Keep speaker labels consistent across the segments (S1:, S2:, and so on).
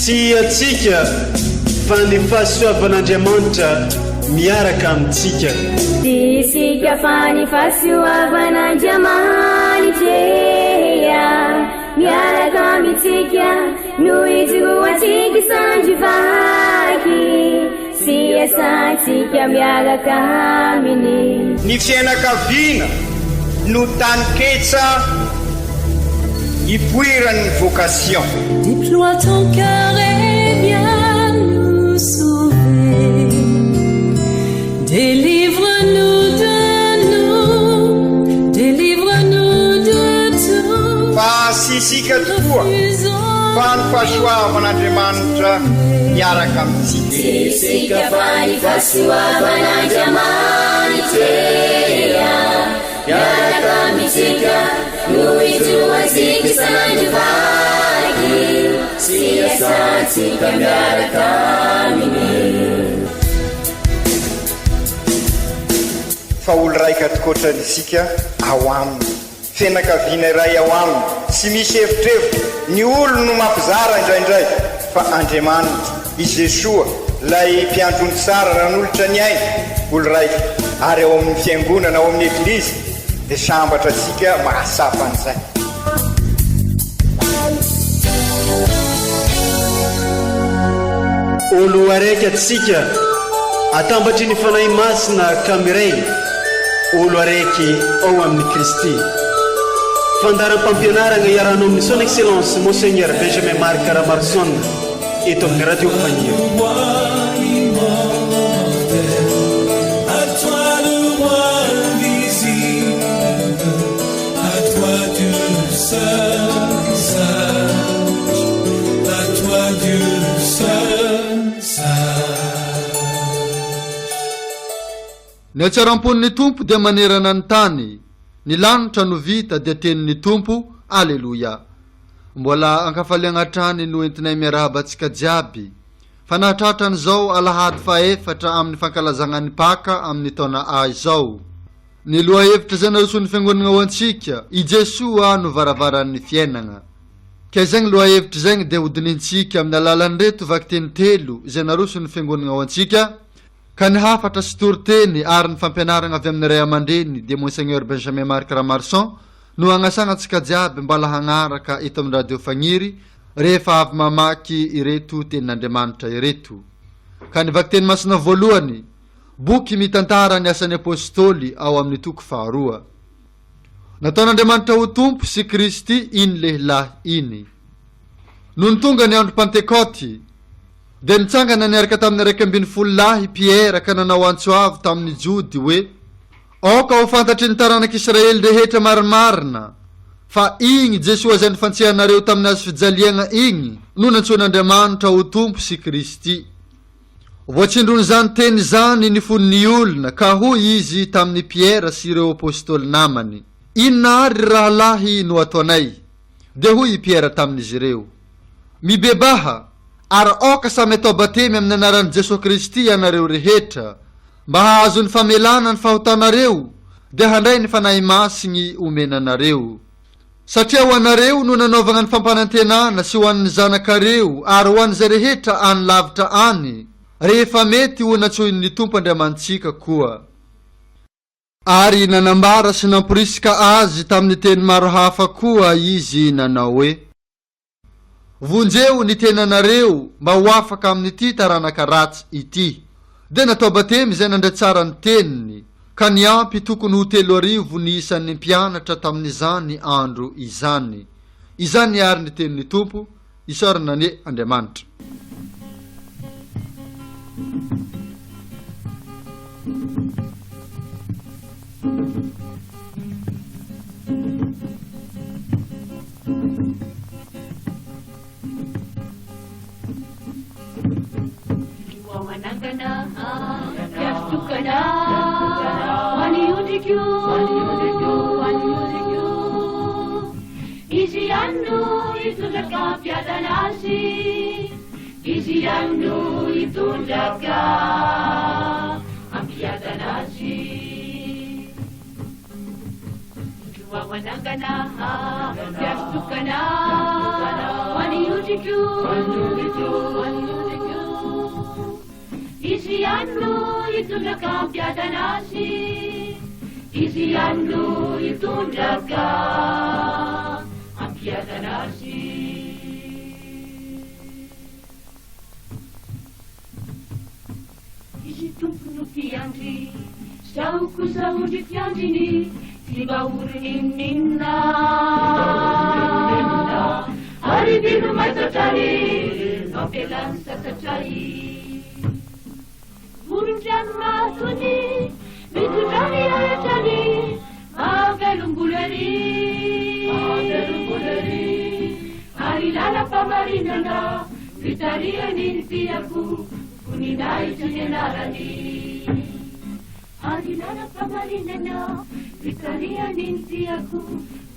S1: Tsy antsika fa ny fahasoavan'Andriamanitra miaraka amintsika.
S2: Tsy isika fa ny fahasoavan'Andriamanitra miaraka amintsika no ijoroantsika sandry vaky sy iasantsika miaraka aminy.
S3: Ny fiainakaviana no taninketsa ipoiran'ny vocation.
S4: Déploie ton cœur et viens nous sauver. Délivre-nous de nous, délivre-nous de tout.
S3: Fa tsy isika tokoa fa ny fahasoavan'Andriamanitra miaraka amintsika.
S2: Tsy isika fa ny fahasoavan'Andriamanitra miaraka amintsika no ijoroantsika isan'andro vaky sy iasantsika miaraka aminy.
S3: Fa olo raika tokoatrany isika ao aminy. Fianakaviana iray ao aminy, tsy misy evitrevitra, ny olony no mampizara indraindray, fa Andriamanitra, i Jesoa, ilay Mpiandry ondry tsara nanolotra ny ainy, olo raika, ary ao amin'ny Fiangonana, ao amin'ny Eglizy, dia sambatra antsika mahatsapa an'izay.
S1: Olo araiky atsika, atambatry ny Fanahy Masina ka miray, olo araiky ao amin'i Kristy. Fandaharam-pampianaragna iarahanao amin'ny Son Excellence Monseigneur Benjamin Marc Ramaroson eto amin'ny Radio Fagniry.
S5: Ny hatsaram-pon'ny Tompo dia manerana ny tany, ny lanitra no vita dia tenin'ny Tompo, Aleloia. Mbola ankafaliagna hatrany no entinay miarahaba antsika jiaby, fa nahatratra an'izao alahady fahaefatra amin'ny fankalazagna ny Paka amin'ny taona A izao. Ny lohahevitra izay naroson'ny Fiangonagna ho antsika, I Jesoa no varavaran'ny fiainagna. Ka izagny lohahevitra izagny dia hodinihintsika amin'ny alalan'ireto vakiteny telo izay naroson'ny Fiangonagna ho antsika, ka ny hafatra sy toriteny ary ny fampianaragna avy amin'ny Ray aman-dreny dia Monseigneur Benjamin Marc Ramarson no agnasagna antsika jiaby mbala hagnaraka eto amin'ny Radio Fagniry rehefa avy mamaky ireto tenin'Andriamanitra ireto. Ka ny vakiteny masina voalohany, Boky mitantara ny Asan'ny Apostoly ao amin'ny toko faharoa. Nataon'Andriamanitra ho Tompo sy Kristy iny lehilahy iny. Nony tonga ny andro Pantekôty, dia nitsangana niaraka tamin'ny 11 lahy Piera ka nanao antso avo tamin'ny Jody hoe, Aoka ho fantatry ny taranak'Israely rehetra marimarina fa igny Jesoa izay nifantsihanareo tamin'ny hazo fijaliagna igny no nantsoin'Andriamanitra ho Tompo sy Kristy. Voatsindron'izany teny izany ny fon'ny olona, ka hoy izy tamin'i Piera sy ireo apostoly namany, Inona àry, ry rahalahy, no ataonay? Dia hoy i Piera tamin'izy ireo, Mibebaha, ary aoka samy atao batemy amin'ny anaran'i Jesoa Kristy ianareo rehetra, mba hahazo ny famelana ny fahotanareo, dia handray ny Fanahy Masigny omena anareo. Satria ho anareo no nanaovagna ny fampanantenana sy ho an'ny zanakareo ary ho an'izay rehetra any lavitra any, rehefa mety ho nantsoin'ny Tompo Andriamanitsika koa. Ary nanambara sy namporisika azy tamin'ny teny maro hafa koa izy nanao hoe. Vonjeo ny tenanareo mba ho afaka amin'ity taranaka ratsy ity. Dia natao batemy izay nandray tsara ny teniny, ka niampy tokony ho 3000 ny isan'ny mpianatra tamin'izany andro izany. Izany àry ny tenin'ny Tompo, isaorana anie Andriamanitra.
S6: Manangana mpiandry tokana ho an'ny ondriko, ho an'ny ondriko. Izy ihany no hitondra ka hampiadana azy, Izy ihany no hitondra ka hampiadana azy. Indro aho manangana mpiandry tokana ho an'ny ondriko, ho an'ny ondriko. Izy ihany no hitondra ka hampiadana azy, Izy ihany no hitondra ka hampiadana azy. Izy Tompo no mpiandry, zaho kosa ondry mpiandriny, tsy mba ory n'inon'inona. Ary vilo maitso hatrany, no ampialany sasatra ahy. Voron-drano mahatony, mitondra ny ahy hatrany, mahavelom-bolo ery, mahavelom-bolo ery. Ary lalam-pamarinana, notarihany ny diako, voninahitry ny anarany. Ary lalam-pamarinana, notarihany ny diako,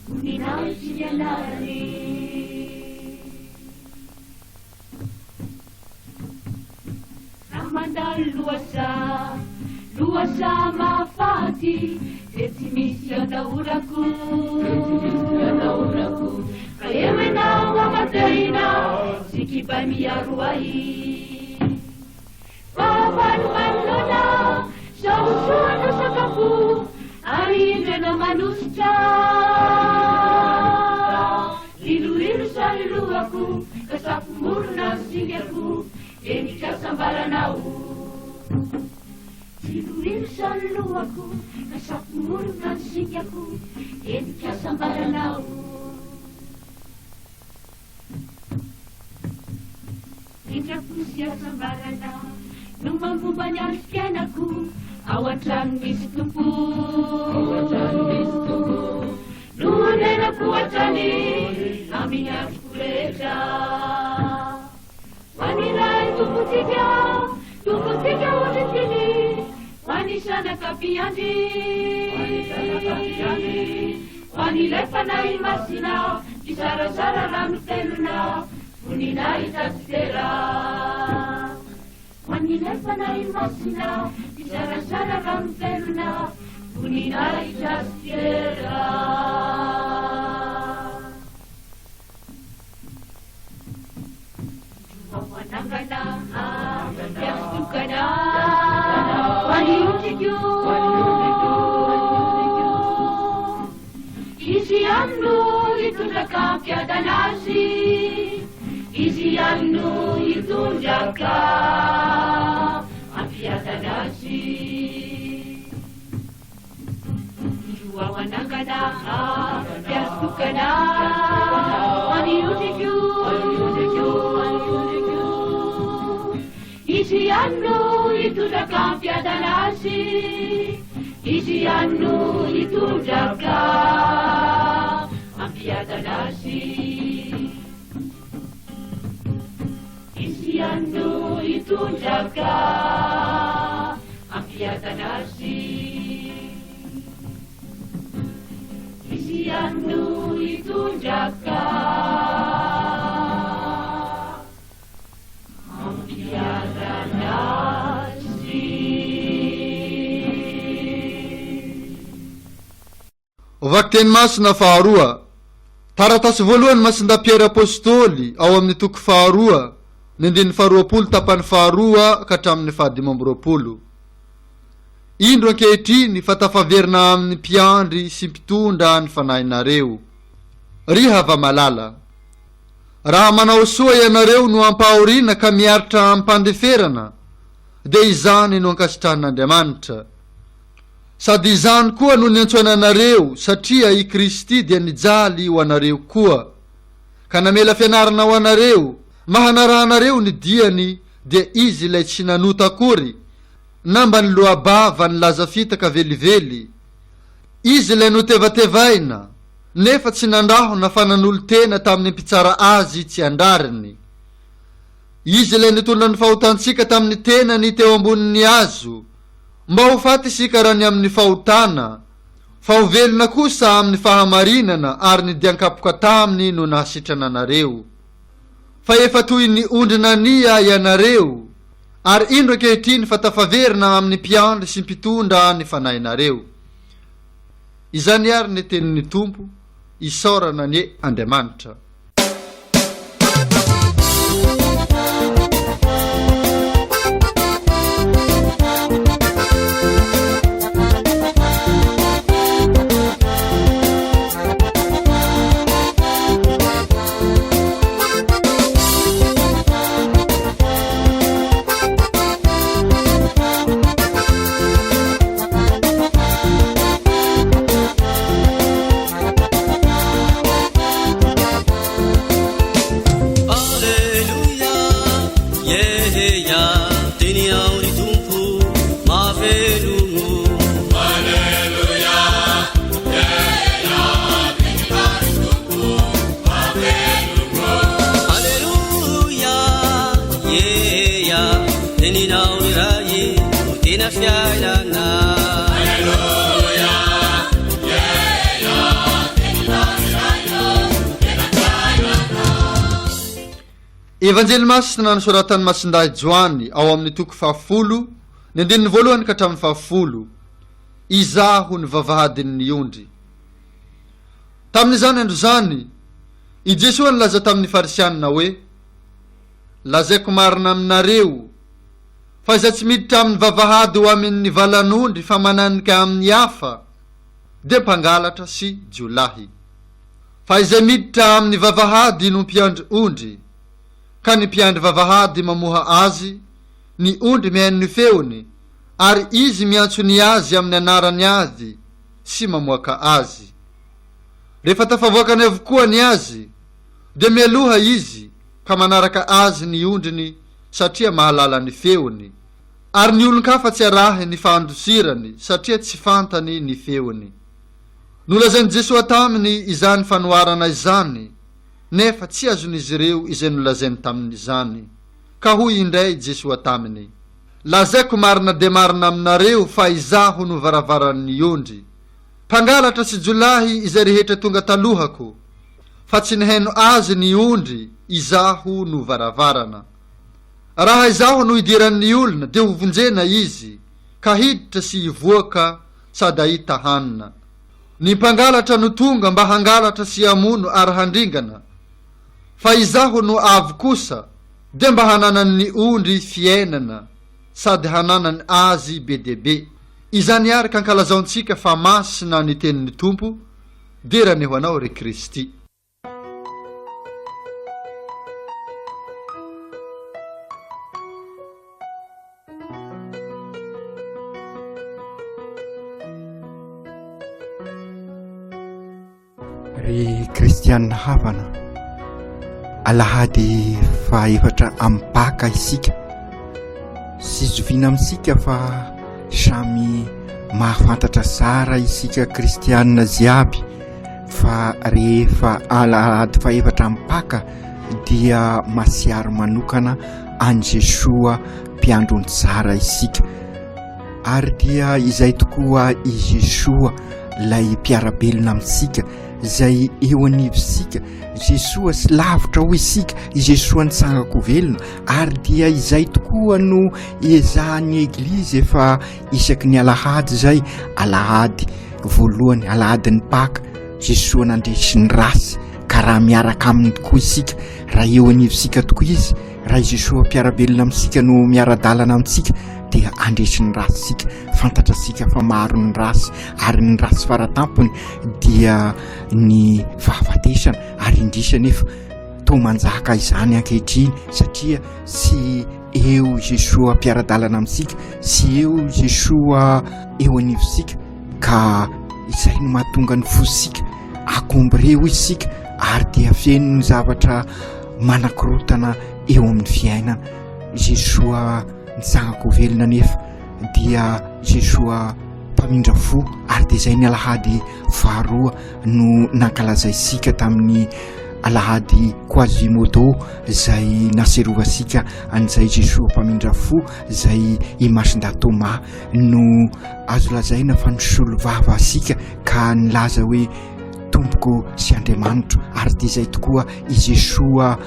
S6: voninahitry ny anarany. Raha mandalo lohasaha, lohasaha mahafaty, dia tsy misy atahorako, dia tsy misy atahorako. Fa eo ianao aman-tehina sy kibay miaro ahy. Fahavalo manoloana, sao soa no sakafo, ary indro ianao manositra. Rirohiro sa ny lohako ka safo-morona ny singako dia nikasambaranao. Rirohiro sa ny lohako ka safo-morona ny singako dia nikasambaranao. Indrafo sy hasambarana no mambomba ny androm-piainako ao an-trano misy Tompo. Ao an-trano misy Tompo. No honenako hatrany amin'ny androko rehetra. Ho an'ilay Tompontsika, Tompontsika ondry tiany, ho an'ny zanaka mpiandry, ho an'ny zanaka mpiandry, ho an'ilay Fanahy Masina, mpizarazara rano velona, voninahitra sy dera. Ho an'ilay Fanahy Masina, mpizarazara rano velona, voninahitra sy dera. Indro aho manangana mpiandry tokana ho an'ny ondriko. Izy ihany no hitondra ka hampiadana azy. Izy ihany no hitondra ka hampiadana azy. Indro aho hanangana mpiandry tokana ho an'ny ondriko. Izy ihany no hitondra ka hampiadana azy. Izy ihany no hitondra ka hampiadana azy. Izy ihany no hitondra ka hampiadana azy. Izy ihany no hitondra ka hampiadana azy.
S5: Vakiteny masina faharoa. Taratasy voalohany Masindahy Piera Apostoly ao amin'ny toko faharoa, ny andininy faharoapolo tapany faharoa ka hatramin'ny fahadimy amby roapolo. Indro ankehitriny fa tafaverina amin'ny mpiandry sy mpitondra ny fanahinareo. Ry hava-malala, raha manao soa ianareo no ampahoriana ka miaritra amim-pandeferana, dia izany no ankasitrahan'Andriamanitra. Sady izany koa no niantsoana anareo, satria i Kristy dia nijaly ho anareo koa, ka namela fianarana ho anareo, mba hanarahanareo ny diany, dia Izy ilay tsy nanota akory, na mba niloa-bava nilaza fitaka velively. Izy ilay notevatevaina, nefa tsy nandrahona fa nanolo-tena tamin'ny mpitsara Azy tsy an-drariny. Izy ilay nitondra ny fahotantsika tamin'ny tenany teo ambonin'ny hazo, Mba ho faty isika raha ny amin'ny fahotana, fa ho velona kosa amin'ny fahamarinana ary ny dian-kapoka taminy no nahasitrana anareo. Fa efa toy ny ondry nania ianareo, ary indro ankehitriny fa tafaverina amin'ny mpiandry sy mpitondra ny fanahinareo. Izany àry ny tenin'ny Tompo, isaorana anie Andriamanitra.
S7: Aleloia, yeheya, teny ao ry Tompo, mahavelogno. Aleloia, yeheya, teny ao ry Tompo, mahavelogno. Aleloia, yeheya, teninao ry Ray, no tena fiainana. Aleloia, yeheya, teninao ry Ray, no tena fiainana.
S5: Evanjely Masina nosoratan'i Masindahy Joany ao amin'ny toko fahafolo, ny andininy voalohany ka hatramin'ny fahafolo. Izaho no vavahadin'ny ondry. Tamin'izany andro izany, i Jesoa nilaza tamin'ny Farisianina hoe, Lazaiko marina aminareo, fa izay tsy miditra amin'ny vavahady ho amin'ny valan'ondry fa mananika amin'ny hafa, dia mpangalatra sy jiolahy. Fa izay miditra amin'ny vavahady no mpiandry ondry, ka ny mpiandry vavahady mamoha azy, ny ondry mihaino ny feony, ary izy miantso ny azy amin'ny anarany azy sy mamoaka azy. Rehefa tafavoakany avokoa ny azy, dia mialoha izy ka manaraka azy ny ondriny satria mahalala ny feony. Ary ny olon-kafa tsy arahiny fa andosirany satria tsy fantany ny feony. Nolazain'i Jesoa taminy izany fanoharana izany, nefa tsy azon'izy ireo izay nolazainy tamin'izany. Ka hoy indray Jesoa taminy, Lazaiko marina dia marina aminareo fa Izaho no varavaran'ny ondry. Mpangalatra sy jiolahy izay rehetra tonga talohako, fa tsy nihaino azy ny ondry, Izaho no varavarana. Raha Izaho no idiran'ny olona, dia hovonjena izy, ka hiditra sy hivoaka sady hahita hanina. Ny mpangalatra no tonga mba hangalatra sy hamono ary handringana, fa Izaho no avy kosa dia mba hananan'ny ondry fiainana sady hananany azy be dia be. Izany àry ka ankalazaontsika fa masina ny tenin'ny Tompo, dera anie ho Anao ry Kristy.
S3: Ry kristianina havana, alahady fahaefatra amin'ny Paka isika. Sy zoviana amintsika fa samy mahafantatra tsara isika kristianina jiaby fa rehefa alahady fahefatra amin'ny Paka dia masiary manokana an'i Jesoa mpiandro ny tsara isika. Ary dia izay tokoa i Jesoa ilay mpiara-belona amintsika, izay eo anivontsika. Jesoa sy lavitra hoy isika, i Jesoa nitsangako velona. Ary dia izay tokoa no ezahan'ny Eglizy efa isaky ny alahady izay, alahady voalohany, alahadin'ny Paka, Jesoa nandresy ny ratsy, ka raha miaraka aminy tokoa isika, raha eo anivontsika tokoa izy, Raha i Jesoa mpiara-belona amintsika no miara-dalana amintsika dia handresy ny ratsy isika. Fantatra isika fa maro ny ratsy ary ny ratsy faratampony dia ny fahafatesana ary indrisy anefa toa manjaka izany ankehitriny satria tsy eo Jesoa mpiara-dalana amintsika, tsy eo Jesoa eo anivontsika ka izay no mahatonga ny fosika akombre hoy isika ary dia feno ny zavatra manakorotana eo amin'ny fiainana. Jesoa nitsangako velona anefa dia Jesoa mpamindra fo ary dia izay ny alahady faharoa no nankalazaisika tamin'ny alahady Quasimodo izay naserovantsika an'izay Jesoa mpamindra fo izay i Masindahy Thomas no azo lazaina fa nisolo vava asika ka nilaza hoe Tompoko sy Andriamanitro ary dia izay tokoa i Jesoa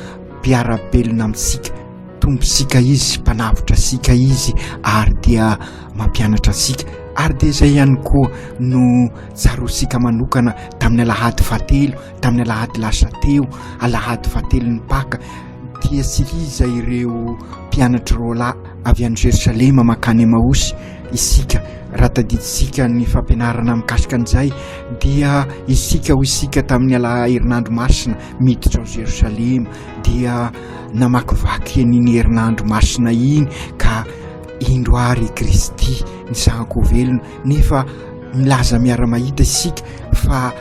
S3: mpiara-belona amintsika, Tompontsika Izy, mpanavotra antsika Izy ary dia mampianatra antsika. Ary dia izay ihany koa no tsaroantsika manokana tamin'ny alahady fahatelo, tamin'ny alahady lasa teo, alahady fahatelon'ny Paka, dia tsy iza ireo mpianatry roalahy avy any Jerosalema mankany Emaosy isika. Raha tadidintsika ny fampianarana mikasika an'izay dia isika ho isika tamin'ny ala herinandro masina miditra ao Jerosalema dia namakivaky an'iny herinandro masina iny ka indro ary i Kristy ny zanako velona nefa milaza miara-mahita isika fa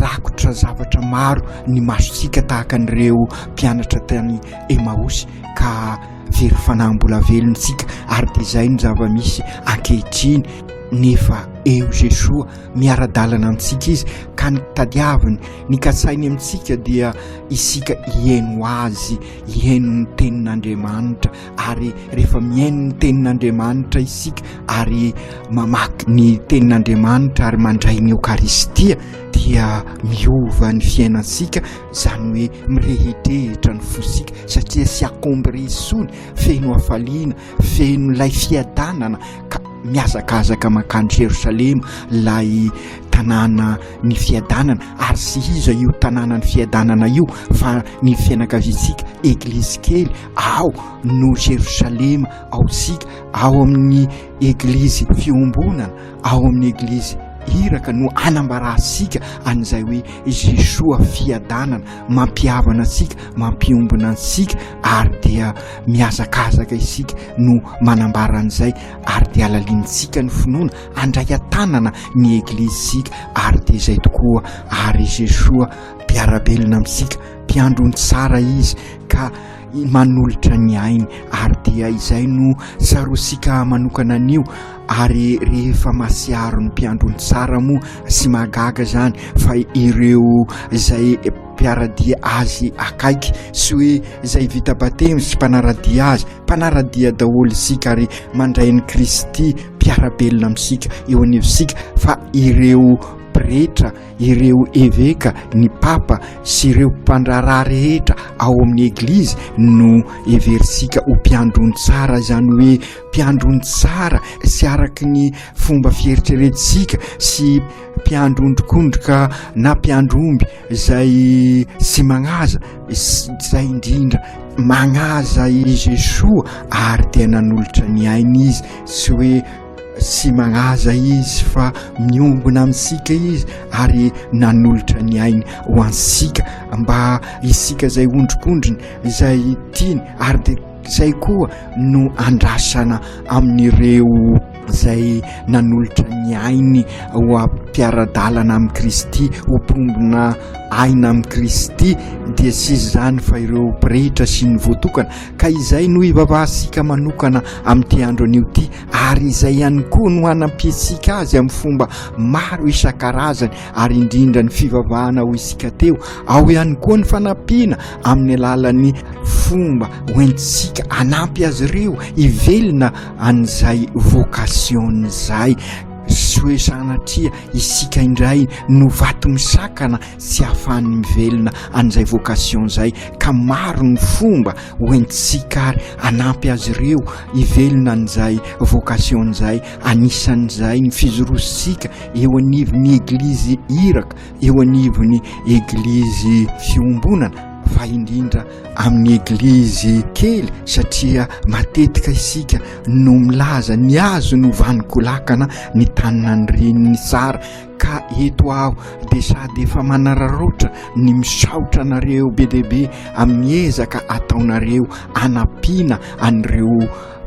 S3: rakotra zavatra maro ny masontsika tahaka an'ireo mpianatra tany Emaosy ka very fanahy mbola velona isika ary dia izay no zava-misy ankehitriny nefa eo Jesoa miara-dalana amintsika izy ka ny tadiaviny ny katsainy amintsika dia isika hihaino azy hihaino ny tenin'Andriamanitra ary rehefa mihaino ny tenin'Andriamanitra isika ary mamaky ny tenin'Andriamanitra ary mandray ny Eokaristia dia miova ny fiainantsika, izany hoe mirehidrehitra ny fosika satria tsy akombry intsony, feno hafaliana, feno ilay fiadanana ka mihazakazaka mankany Jerosalema ilay tanàna ny fiadanana ary tsy iza io tanàna ny fiadanana io fa ny fianakaviantsika eglizy kely ao no Jerosalema ao isika ao amin'ny eglizy fiombonana ao amin'ny eglizy iraka no anambarantsika an'izay hoe Jesoa fiadanana mampihavana antsika mampiombona antsika ary dia mihazakazaka isika no manambara an'izay ary dia alalinintsika ny finoana handray an-tanana ny eglizintsika ary dia izay tokoa ary Jesoa mpiara-belona amintsika mpiandro ny tsara izy ka manolotra ny ainy ary dia izay no tsaroantsika manokana anio ary rehefa mahatsiaro ny mpiandro ny tsara moa sy mahagaga izany fa ireo izay mpiara-dia azy akaiky sy hoe izay vita batemy sy mpanara-dia azy mpanara-dia daholo isika ary mandray an'i Kristy mpiara-belona amintsika eo anivontsika fa ireo pretra ireo eveka, ny papa sy ireo mpandraharaha rehetra ao amin'ny eglizy no heverintsika ho mpiandro ny tsara, izany hoe mpiandro ny tsara sy araky ny fomba fieritreretintsika sy mpiandro ondrikondrika na mpiandro omby izay tsy magnaza, izay indrindra magnaza i Jesoa ary dia nanolotra ny ainy izy, tsy hoe Tsy magnaza izy fa miombona amintsika izy ary nanolotra ny ainy ho antsika mba isika izay ondrikondriny izay tiany ary dia izay koa no andrasana amin'ireo izay nanolotra ny ainy ho mpiara-dalana amin'i Kristy ho mpiombona aina amin'i Kristy dia tsy izy izany fa ireo pretra sy ny voatokana ka izay no hivavahantsika manokana amin'ity andro anio ity ary izay ihany koa no hanampiantsika azy amin'ny fomba maro isan-karazany ary indrindra ny fivavahana ho isika teo ao ihany koa ny fanampiana amin'ny alalan'ny fomba hoentintsika hanampy azy ireo hivelona an'izay vocation izay sy hoe sanatria isika indray no vato misakana tsy ahafahany mivelona an'izay vocation izay ka maro ny fomba hoentintsika ary hanampy azy ireo hivelona an'izay vocation izay, anisan'izay ny fijoroantsika eo anivon'ny eglizy iraka, eo anivon'ny eglizy fiombonana fa indrindra amin'ny eglizy kely satria matetika isika no milaza ny azo no vanon-kolakana ny taninan'ny tsara Ka eto aho dia sady efa manararaotra ny misaotra anareo be dia be amin'ny ezaka ataonareo anampiana an'ireo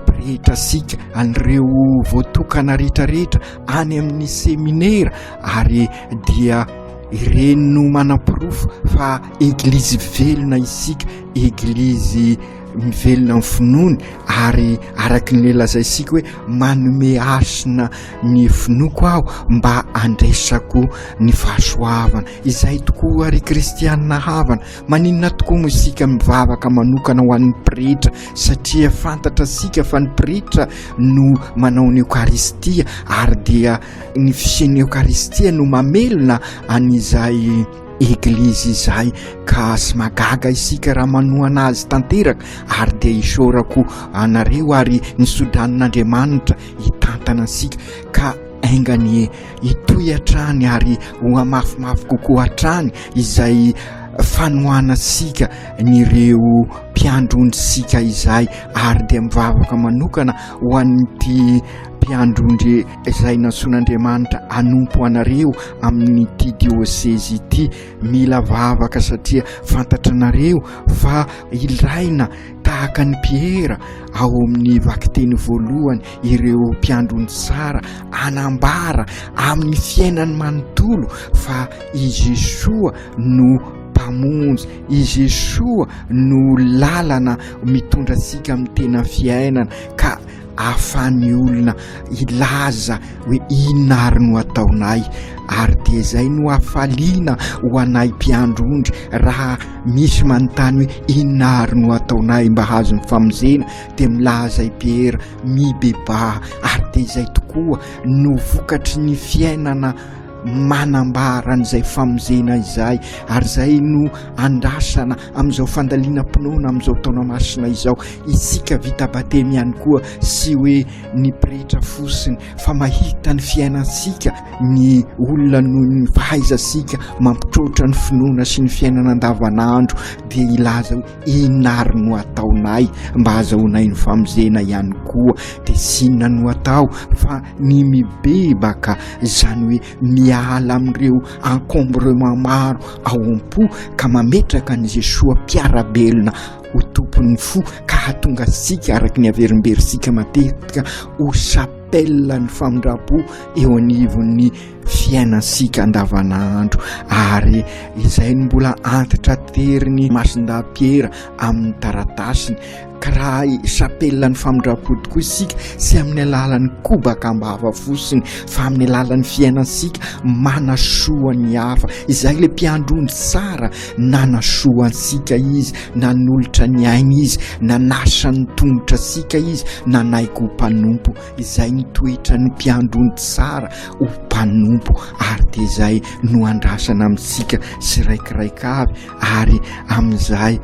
S3: pretra sika, an'ireo voatokana rehetrarehetra any amin'ny seminera ary dia ireny no manaporofo fa eglizy velona isika, eglizy mivelona amin'ny finoany ary araka ny lazaintsika hoe manome hasina ny finoako aho mba handraisako ny fahasoavana. Izay tokoa ry kristianina havana, maninona tokoa moa isika mivavaka manokana ho an'ny pretra satria fantatra sika fa ny pretra no manao ny Eokaristia ary dia ny fisian'ny Eokaristia no mamelona an'izay Eglizy izay ka sy magaga isika raha manohana azy tanteraka ary dia isaorako anareo ary ny sodranon'Andriamanitra hitantana antsika ka. Enga anie hitohy hatrany ary ho hamafimafy kokoa hatrany izay fanohanantsika an'ireo mpiandry ondrintsika izay ary dia mivavaka manokana ho an'ity mpiandry ondry izay nantsoin'Andriamanitra hanompo anareo amin'ity diosezy ity. Mila vavaka satria fantatranareo fa ilaina tahaka an'i Piera ao amin'ny vakiteny voalohany ireo mpiandry ondry tsara hanambara amin'ny fiainany manontolo fa i Jesoa no Mpamonjy, i Jesoa no lalana mitondra antsika amin'ny tena fiainana ka ahafahan'ny olona hilaza hoe inona ary no ataonay ary dia izay no hafaliana ho anay mpiandry ondry raha misy manontany hoe inona ary no ataonay mba hahazo ny famonjena dia milaza i Piera mibebaha ary dia izay tokoa no vokatry ny fiainana manambara an'izay famonjena izay ary izay no andrasana amin'izao fandalinam-pinoana amin'izao taona masina izao isika vita batemy ihany koa sy hoe ny pretra fosiny fa mahita ny fiainantsika ny olona noho ny fahaizantsika mampitroatra ny finoana sy ny fiainana andavanandro dia hilaza hoe inona ary no ataonay mba hazahoanay ny famonjena ihany koa dia tsy inona no atao fa ny mibebaka izany hoe miala amin'ireo encombrement maro ao am-po ka mametraka an'i Jesoa mpiara-belona ho tompon'ny fo ka hahatonga antsika araka ny averimberintsika matetika ho chapelle ny famindram-po eo anivon'ny fiainantsika andavanandro ary izay no mbola antitra teriny Masindahy Piera amin'ny taratasiny ka raha chapelle ny famindram-po tokoa isika tsy amin'ny alalan'ny kobaka am-bava fotsiny fa amin'ny alalan'ny fiainantsika manasoa ny hafa izay ilay mpiandry ondry tsara nanasoa antsika izy nanolotra ny ainy izy nanasa ny tongotra antsika izy nanaiky ho mpanompo izay ny toetran'ny mpiandry ondry tsara ho mpanompo ary dia izay no andrasana amintsika tsiraikiraika avy ary amin'izay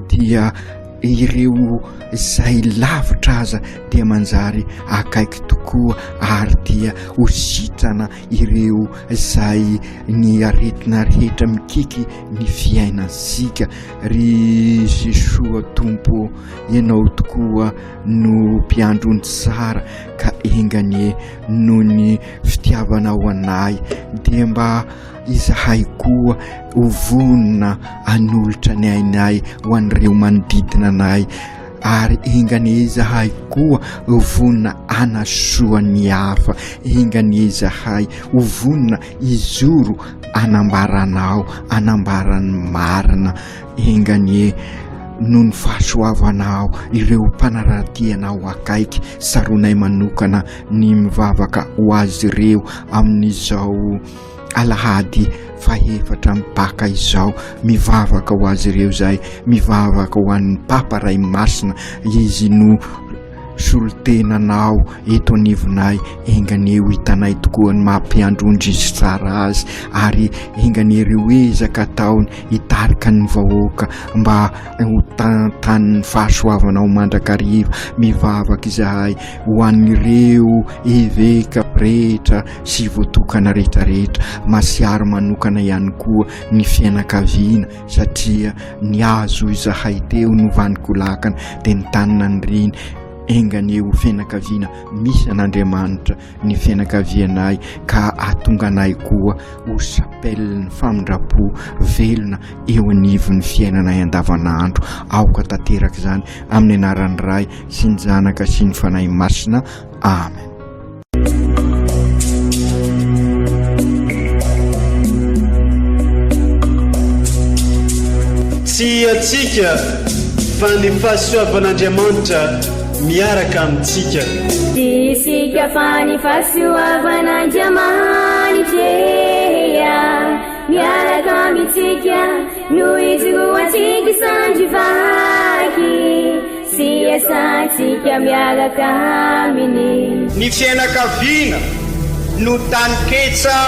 S3: dia ireo izay lavitra aza dia manjary akaiky tokoa ary dia ho sitrana ireo izay ny aretina rehetra mikiky ny fiainantsika ry Jesoa Tompo ianao tokoa no mpiandry ondry tsara ka enga anie noho ny fitiavanao anay dia mba izahay koa ho vonona hanolotra ny ainay ho an'ireo manodidina anay ary enga anie izahay koa ho vonona hanasoa ny hafa enga anie izahay ho vonona hijoro hanambara anao hanambara ny marina enga anie noho ny fahasoavanao ireo mpanaradia anao akaiky tsaroanay manokana ny mivavaka ho azy ireo amin'izao alahady fahefatra amin'ny Paka izao. Mivavaka ho azy ireo izahay, mivavaka ho an'ny Papa Ray Masina, izy no solontenanao eto anivonay, enga anie ho hitanay tokoa ny maha mpiandry ondry izy tsara azy, ary enga anie ireo ezaka ataony hitarika ny vahoaka mba ho tantanin'ny fahasoavanao mandrakariva. Mivavaka izahay ho an'ireo eveka, pretra sy voatokana rehetrarehetra. Masiaro manokana ihany koa ny fianakaviana satria ny azo izahay teo no vanin-kolakana dia ny tany naniriany. Enga anie ho fianakaviana misy an'Andriamanitra ny fianakavianay ka hahatonga anay koa ho chapelle-n'ny famindram-po velona eo anivon'ny fiainanay andavanandro. Aoka tanteraka izany amin'ny anaran'ny Ray sy ny Zanaka sy ny Fanahy Masina. Amen.
S1: Tsy antsika fa ny fahasoavan'Andriamanitra miaraka amintsika.
S2: Tsy isika fa ny fahasoavan'Andriamanitra miaraka amintsika no ijoroantsika sandry vaky sy iasantsika miaraka aminy.
S3: Ny fiainakaviana no taninketsa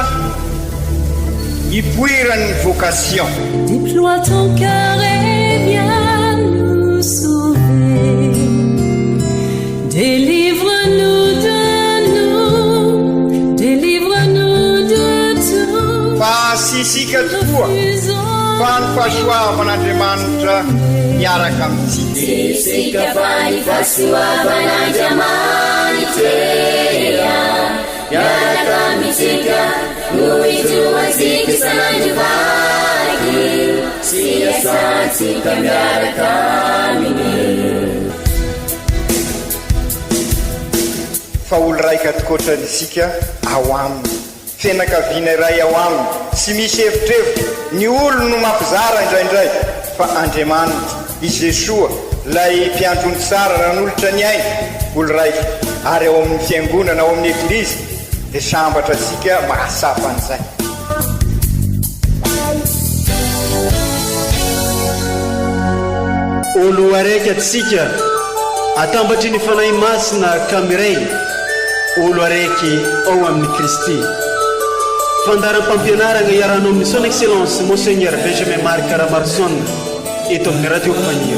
S3: ipoiran'ny vocation.
S4: Déploie ton cœur et viens nous sauver. Délivre-nous de nous, délivre-nous.
S3: Tsy isika tokoa fa ny fahasoavan'Andriamanitra miaraka amintsika.
S2: Tsy isika fa ny fahasoavan'Andriamanitra miaraka amintsika no ijoroantsika isan'andro vaky sy iasantsika miaraka aminy.
S3: Fa olo raika tokoatrany isika ao aminy. Fianakaviana iray ao aminy, tsy misy evitrevitra, ny olony no mampizara indraindray, fa Andriamanitra, i Jesoa, ilay Mpiandry ondry tsara nanolotra ny ainy, olo raika, ary ao amin'ny Fiangonana, ao amin'ny Eglizy, dia sambatra antsika mahatsapa an'izay.
S1: Olo araiky atsika atambatry ny Fanahy Masina ka miray olo araiky ao amin'i Kristy. Fandaharam-pampianaragna iarahanao amin'ny Son Excellence Monseigneur Benjamin Marc Ramaroson eto amin'ny Radio Faniry.